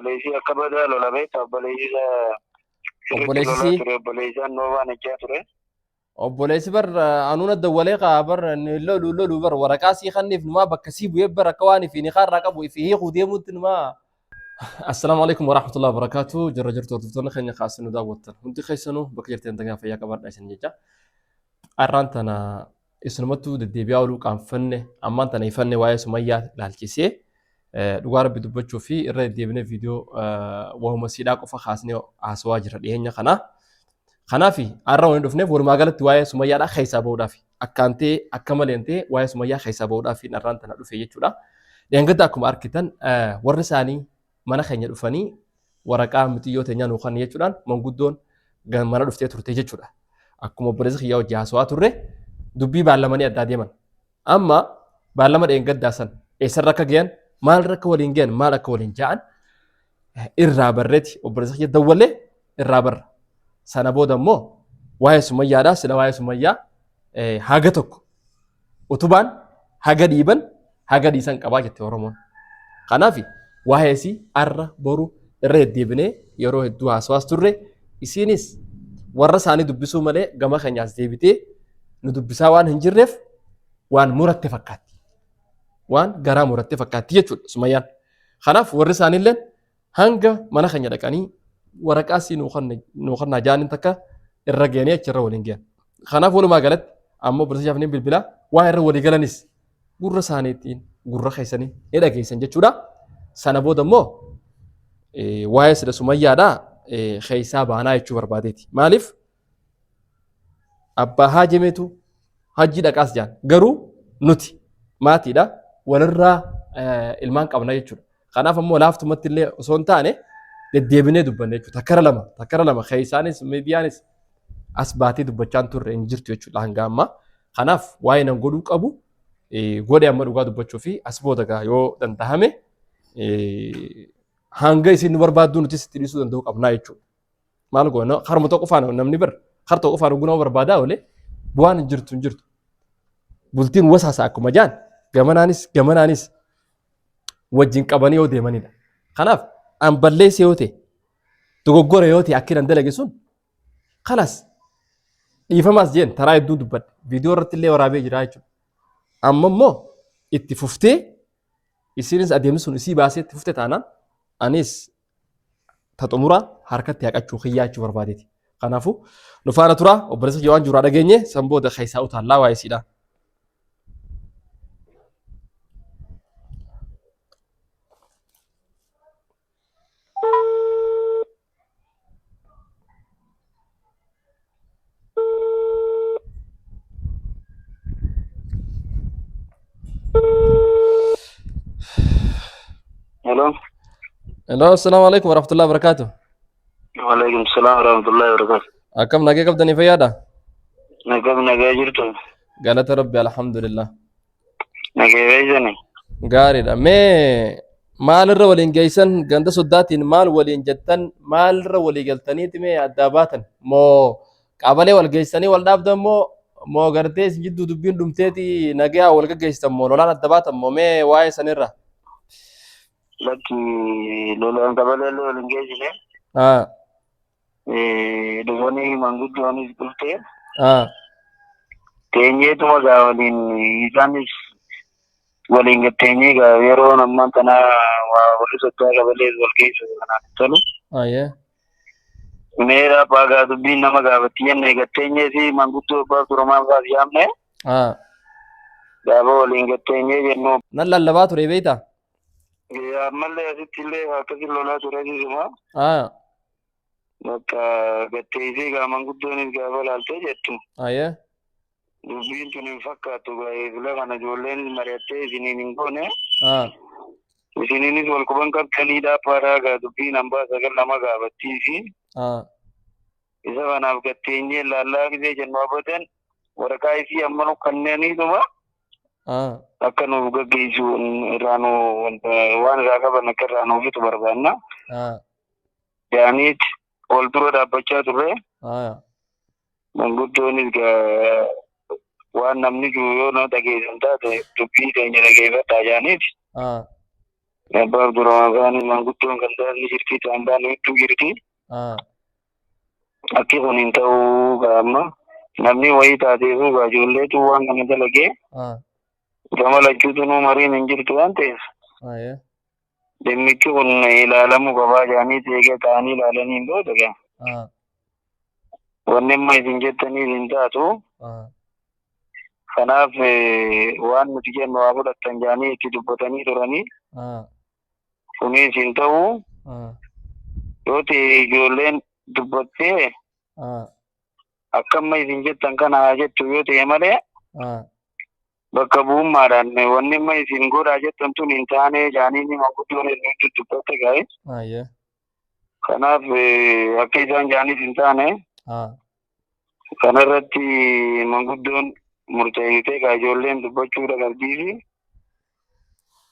Obboleessi akka badaa lola beektaa obboleessi isaa sirriitti Obboleessi lolaa sii? ture obboleessaan noobaan ejjaa ture. Obboleessi bar anuun adda walee kaa bar ni lolu lolu bar waraqaa sii kanniif numaa bakka sii bu'ee bar akka waan ifii niqaa irraa qabu ifii hiikuu deemuutti numaa. Assalaamu alaikum warahmatullahi wabarakatuh. Jirra jirtu hordoftoonni keenya kaasii nu daawwattan. Hundi keessanuu bakka jirtan dagaa fayyaa qabaadha isin jecha. Har'aan tana isunumattuu deddeebi'aa ooluu qaanfanne ammaan tana ifanne waa'ee Sumayyaa laalchisee dhugaa rabbi dubbachuu fi irra deddeebinee viidiyoo waa'uma siidhaa qofa kaasnee haasawaa jirra dhiyeenya kana. Kanaaf har'a waliin dhufneef walumaa galatti waa'ee Sumayyaadhaa keessaa bahuudhaaf akkaan ta'e akka malee ta'e waa'ee Sumayyaa keessaa bahuudhaaf har'aan tana dhufe jechuudha. Dheengadda akkuma argitan warri isaanii mana keenya dhufanii waraqaa mixiyyoo teenyaa nuu kenni jechuudhaan manguddoon mana dhuftee turte jechuudha. Akkuma obboleessa kiyyaa wajji haasawaa turre dubbii baallamanii addaa deeman. Amma baallama dheengaddaa san eessarra akka gahan maalirra akka waliin gahan maal akka waliin ja'an irraa barreeti obboleessa kiyya dawwalee irraa barra. Sana booda immoo waa'ee sumayyaadhaa sila waa'ee sumayyaa haga tokko utubaan haga dhiiban haga dhiisan qabaa jette Oromoon. Kanaaf waa'ee isii arra boru irra deddeebinee yeroo hedduu haasawaas turre isiinis warra isaanii dubbisuu malee gama keenyaas deebitee nu dubbisaa waan hin jirreef waan muratte fakkaatti. Waan garaa muratte fakkaatti jechuudha Sumayyaan. Kanaaf warri isaaniillee hanga mana keenya dhaqanii waraqaa sii nuu kennaa jaaniin takka irra geenee achirra waliin gahan. Kanaaf walumaa galatti amma obboleessa jaafneen bilbilaa waa irra walii galanis gurra isaaniitiin gurra keessanii ni dhageessan jechuudha. Sana booda immoo waa'ee sida sumayyaadhaa keessaa baanaa jechuu barbaadeeti. Maaliif abbaa haajameetu hajji dhaqaas jaan garuu nuti maatiidha walirraa ilmaan qabna jechuudha. Kanaaf ammoo laaftumatti illee osoo hin taane deddeebinee dubbanne jechuudha. Takkara lama takkara lama keessaanis miidiyaanis as baatee dubbachaa hin turre hin jirtu jechuudha hanga ammaa. Kanaaf waa'ee nan godhuu qabu godhe amma dhugaa dubbachuu fi as booda gaa yoo dandahame hanga isin nu barbaadduu nutis itti dhiisuu danda'uu qabnaa jechuudha. Maal goona harma tokko qofaan namni bar har tokko qofaan oguu nama barbaadaa oole bu'aan hin jirtu hin jirtu. Bultiin wasaasa akkuma jaan gamanaanis gamanaanis wajjin qabanii yoo deemanidha. Kanaaf an balleesse yoo ta'e dogoggora yoo ta'e akki nan dalage sun kalas dhiifamaas jeen taraa hedduun dubbadhe viidiyoo irratti illee waraabee jira jechuudha. Amma immoo itti fuftee isinis adeemsi sun isii baasee itti fufte taanaan anis ta xumuraa harkatti haqachuu kiyyaa jechuu barbaadeeti. Kanaafuu nu faana turaa obboleessa kiyya waan jiru dhageenye san booda keessaa utaallaa waa'ee siidha. Hello. Hello, assalamu alaikum warahmatullahi wabarakatuh. Waalaikum salaam warahmatullahi wabarakatuh. Akkam nagee qabdanii fayyaadha? Nagam nagaa jirtu. Galata Rabbi alhamdulillah. Nagaa beeksani. Gaariidha. Mee maalirra waliin geessan ganda soddaatiin maal waliin jettan maalirra walii galtaniiti mee addaa baatan moo qabalee wal geessanii wal dhaabdan moo moo gartee isin jidduu dubbiin dhumteeti nagayaa wal gaggeessitan moo lolaan adda baatan moo mee waa'ee sanirra. Lakki lolaan qabalee illee waliin geessine. Ah, Dhufanii manguddoonis dhuftee ah, teenyeetuma gaa waliin isaanis waliin gatteenyee gaa yeroo ammaan tanaa waa warri soddaa qabalees wal geessu kanaan hin tolu. ayyee. Meera abbaa gaa dubbiin nama gaafatti jenne gatteenyee fi manguddoo abbaa turamaan faas yaamne Ah, gaafa waliin gatteenyee jennu nan lallabaa ture beektaa? ammallee asitti illee akkasi lolaa ture sisuma. Ah, Bakka gatteessee gaa manguddoonis gaafa laaltee jettu ayyee. dubbiin tun hin fakkaattu gaa'ee kana ijoolleen mari'attee isiniin hin goone Ah, isiniinis wal quban qabdanii dhaabbaadhaa gaa dubbiin hambaa sagal nama gaafattii fi ah, isa kanaaf gatteenyee laallaa gisee jennu abadan waraqaa isii amma nu kanneeniituma ah. akka nuuf gaggeessu irraa nu waan irraa qaban akka irraa nuuf fitu barbaanna. Ah, Jaaniit wal dura dhaabbachaa turre. ah. Manguddoonis gaa waan namni jiru yoo nama dhageessan taate dubbii keenya dhageeffadhaa jaaniit Ah, Abbaa Abdurrahmaan fa'aan maanguddoon gandaa ni jirti, taambaan hedduu jirti. Akki kun hin ta'uu gaa amma namni wayii taateefuu gaa ijoolleetu waan kana dalagee gama lachuutu nuu mariin hin jirtu waan ta'eef dhimmichi kun ilaalamuu qabaa jedhanii eega ta'anii ilaalaniin booda gaa wanni amma isin jettaniif hin taatu. Kanaaf waan nuti jennu haa fudhattan jedhanii itti dubbatanii turanii. Kunis hin ta'u. Yoo ta'e ijoolleen dubbattee akka amma isin jettan kana haa jettu yoo ta'e malee bakka bu'ummaadhaan wanni amma isin godhaa jettan tun hin taane jedhanii ni manguddoon hedduutu dubbatte gaa'e. Kanaaf akka isaan jedhanis hin taane. Kanarratti manguddoon murteessitee gaa ijoolleen dubbachuudha qabdii fi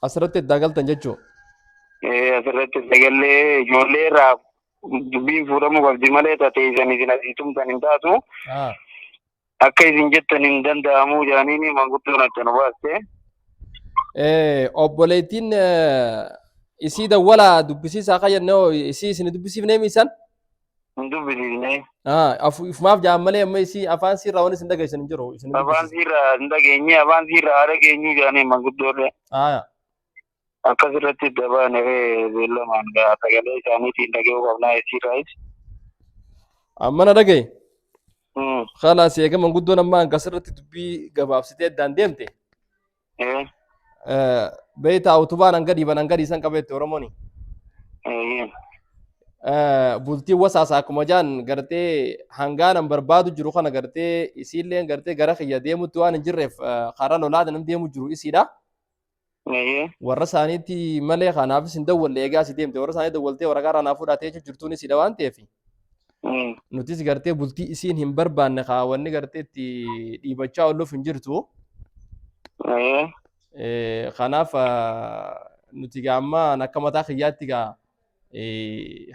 Asirratti eddaa galtan jechuu. Asirratti sagallee ijoollee irraa dubbiin fuudhamuu qabdi malee tatee isan isin asii tumtan hin taatu. Akka isin jettan hin danda'amuu jedhaniin manguddoon adda nu baaste. Obboleettiin isii dawwalaa dubbisiisaa kan jennee hoo isii isin dubbisiifnee miisan? Hin dubbisiifne. Ifumaaf jaan malee amma isii afaan siirraa waan isin dhageessan hin jiru. Isin Afaan dubbisiis. siirraa hin dhageenye, afaan siirraa haa dhageenyuu jedhaniin manguddoollee. Akkasirratti dabaane beellamaan gaa sagalee isaaniitiin dhaga'uu qabnaa isiirraayis. Amma na dhagaye. Khalaas eega manguddoon amma hanga asirratti dubbii gabaabsitee addaan deemte. Beeytaa utubaan hanga dhiiban hanga dhiisan qabeetti Oromooni. Bultiin wasaasa akkuma jaan gartee hangaa nan barbaadu jiru kana gartee isiilleen gartee gara kiyya deemutti waan hin jirreef karaa lolaa nam deemu jiru isiidha. Warra isaaniitti malee kanaafis hin dawwalle eegaa asii deemte warra isaanii dawwaltee waraqaa irraa naa fudhatee jechuun jirtuun isiidha waan ta'eef. Nutis gartee bultii isiin hin barbaanne kaa wanni gartee itti dhiibachaa oolluuf hin jirtu. Kanaaf nuti gaa amma akka mataa kiyyaatti gaa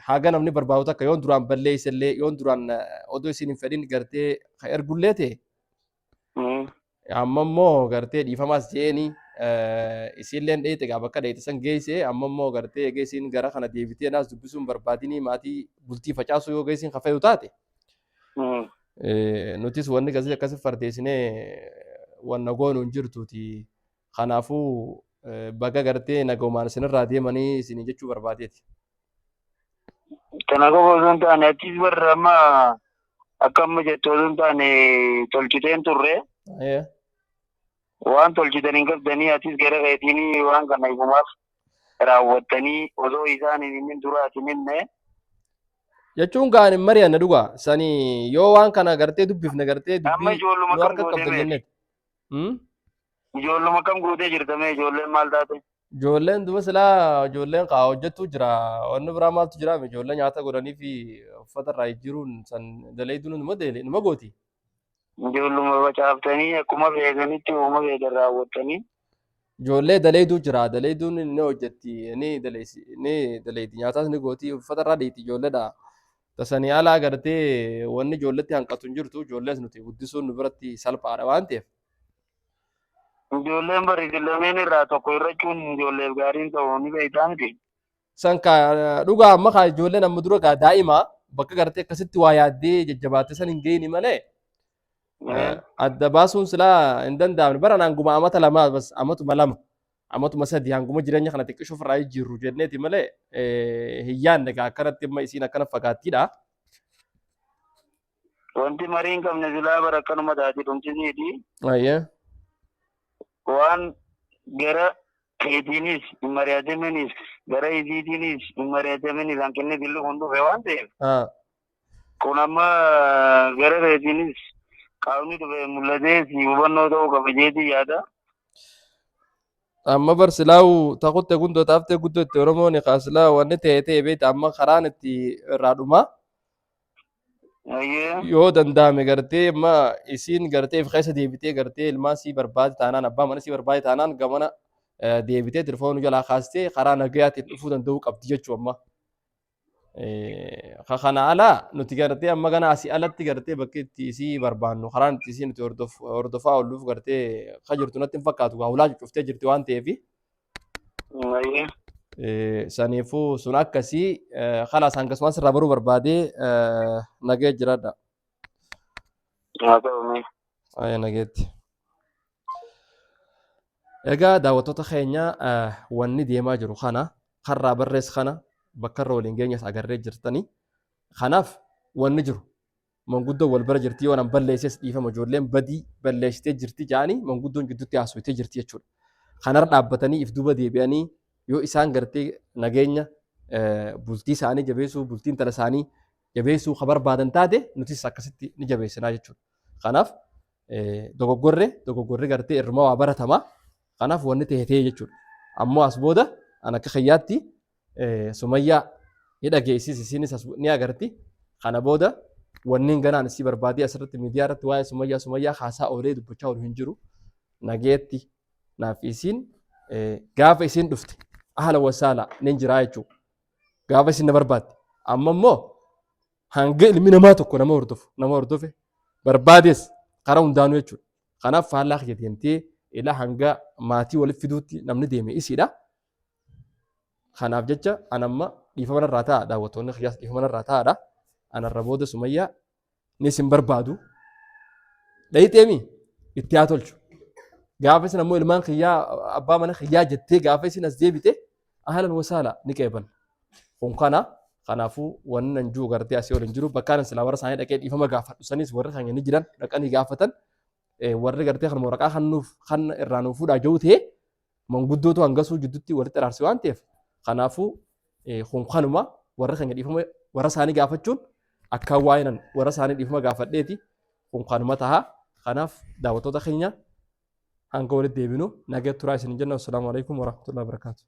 haga namni barbaadu takka yoon duraan balleesse illee yoon duraan odoo isiin hin fedhin gartee ka ergullee ta'e amma immoo gartee dhiifamaas je'eeni isiilleen dheeyxe gaa bakka dheeyxe san geeyse amma immoo gartee eega isiin gara kana deebitee naas dubbisuu hin barbaadinii maatii bultii facaasuu yoo geessiin ka feetu taate nutis wanni gasii akkasi fardeessinee wanna goonu hin jirtuuti. Kanaafuu baga gartee nagaumaan isinirraa deemanii isinii jechuu barbaadeeti. Kana qofa osoo hin taane achis warra amma akka amma jettu osoo hin taane tolchiteen turre waan tolchitan hin qabdanii atis gara keetiin waan kana ifumaaf raawwattanii osoo isaan hin himin dura ati hin himne. Jechuun gaan hin mari'anne dhugaa sani yoo waan kana gartee dubbifne gartee Amma dubbii ijoolluma nu kam harka gootee qabdan beekti? jenneeti. Hmm? Ijoolluma kam gootee jirta mee ijoolleen maal taate? Ijoolleen duba silaa ijoolleen kaa hojjettuu jira. Wanni biraa maaltu jira? Ijoollee nyaata godhanii fi uffata irraa jijjiiruun san daleeyduun numa deele numa gooti. Ijoolluma facaaftanii akkuma feetanitti uuma feetan raawwattanii. Ijoollee daleeyduu jira. Daleeyduun ni hojjetti ni daleessi ni daleeyti nyaataas ni gooti uffata irraa dhiiti ijoolleedha. Tasanii alaa gartee wanni ijoolletti hanqatu hin jirtu. Ijoollees nuti guddisuun nu biratti salphaadha waan ta'eef. Ijoolleen bari isin lameen irraa tokko hir'achuun ijoolleef gaariin ta'u ni beektaa miti. San ka dhugaa amma kaa ijoolleen amma dura kaa daa'ima bakka gartee akkasitti waa yaaddee jajjabaatte san hin geeyni malee adda baasuun silaa hin danda'amne bara hanguma amata lamaa bas amatuma lama amatuma sadi hanguma jireenya kana xiqqisho ofirraa jijjiirru jenneeti malee hin yaadne kaa akkanatti amma isiin akkana fagaattiidha. Wanti marii hin qabne silaa bara akkanuma taati dhumtisiiti. Ayyee. Waan gara keetiinis hin mari'ataminis gara isiitiinis hin mari'ataminis hanqinni dilli kun dhufe waan ta'eef. Kun amma gara keetiinis qaamni dhufe mul'atee si hubannoo ta'uu qaba jeetii yaada. Amma bar silaawu takutte gundoo taaftee guddoo itti Oromoon kaa silaa wanni ta'e ta'e beekta amma karaan itti irraa dhumaa. Ayyee. Yoo danda'ame gartee amma isiin gartee if keessa deebitee gartee ilmaan sii barbaade taanaan abbaa mana sii barbaade taanaan gamana deebitee telefoona jalaa kaastee karaa nagayaatiin dhufuu danda'uu qabdi jechuu amma. Ka kana alaa nuti gartee amma gana asii alatti gartee bakki itti isii barbaannu karaan itti isii nuti hordofaa oolluuf gartee ka jirtu natti hin fakkaatu gaa hulaa cuccuftee jirti waan ta'eef. Ayyee. Saniifuu sun akkasii kalaas hangasuma sirraa baruu barbaadee nagee jiraadha. Haa ta'u mee. Ayya nageetti. Egaa daawwattoota keenya wanni deemaa jiru kana karraa barrees kana bakka irra waliin geenyas agarree jirtanii. Kanaaf wanni jiru manguddoon wal bira jirti yoo nan balleesses dhiifama ijoolleen badii balleessitee jirti jedhanii manguddoon jidduutti haasofitee jirti jechuudha. Kanarra dhaabbatanii if duuba deebi'anii yoo isaan gartee nageenya bultii isaanii jabeessuu bultii intala isaanii jabeessuu ka barbaadan taate nutis akkasitti ni jabeessinaa jechuudha. Kanaaf dogoggorre dogoggorri gartee irruma waa baratama. Kanaaf wanni ta'e ta'e jechuudha. Ammoo as booda an akka kiyyaatti Sumayyaa ni dhageessis isiinis as ni agarti. Kana booda wanni ganaan isii barbaadee asirratti miidiyaa irratti waa'ee Sumayyaa Sumayyaa haasaa oolee dubbachaa oolu hin jiru. Nageetti naaf isiin gaafa isiin dhufte ahla wasaala nin jiraa jechuudha. Gaafa isiin na barbaadde. Amma immoo hanga ilmi namaa tokko nama hordofu nama hordofe barbaades karaa hundaanuu jechuudha. Kanaaf faallaa kiyya deemtee ilaa hanga maatii walitti fiduutti namni deeme isiidha. Kanaaf jecha an amma dhiifama narraa ta'a daawwattoonni kiyyaas dhiifama narraa ta'aadha. Anarra booda Sumayyaa ni isin barbaadu. Dhayixeemi itti haa tolchu. Gaafa isin ammoo ilmaan kiyyaa abbaa mana kiyyaa jettee gaafa isin as deebite ahlan wasaala ni qeeballa. Kun kana kanaafuu wanni nan jiru gartee asii ol hin jiru bakkaan silaa warra isaanii dhaqee dhiifama gaafadhu sanis warri kan ni jiran dhaqanii gaafatan warri gartee kan waraqaa kan nuuf kan irraa nuuf fuudhaa jiru ta'e manguddootu hangasuu jidduutti walitti araarse waan ta'eef kanaafuu kun kanuma warra keenya dhiifama warra isaanii gaafachuun akkaan waa'ee nan warra isaanii dhiifama gaafadheeti kun kanuma taha kanaaf daawwattoota keenya hanga walitti deebinu nagaa turaa isin jenna assalaamu alaikum warahmatullahi wabarakaatu.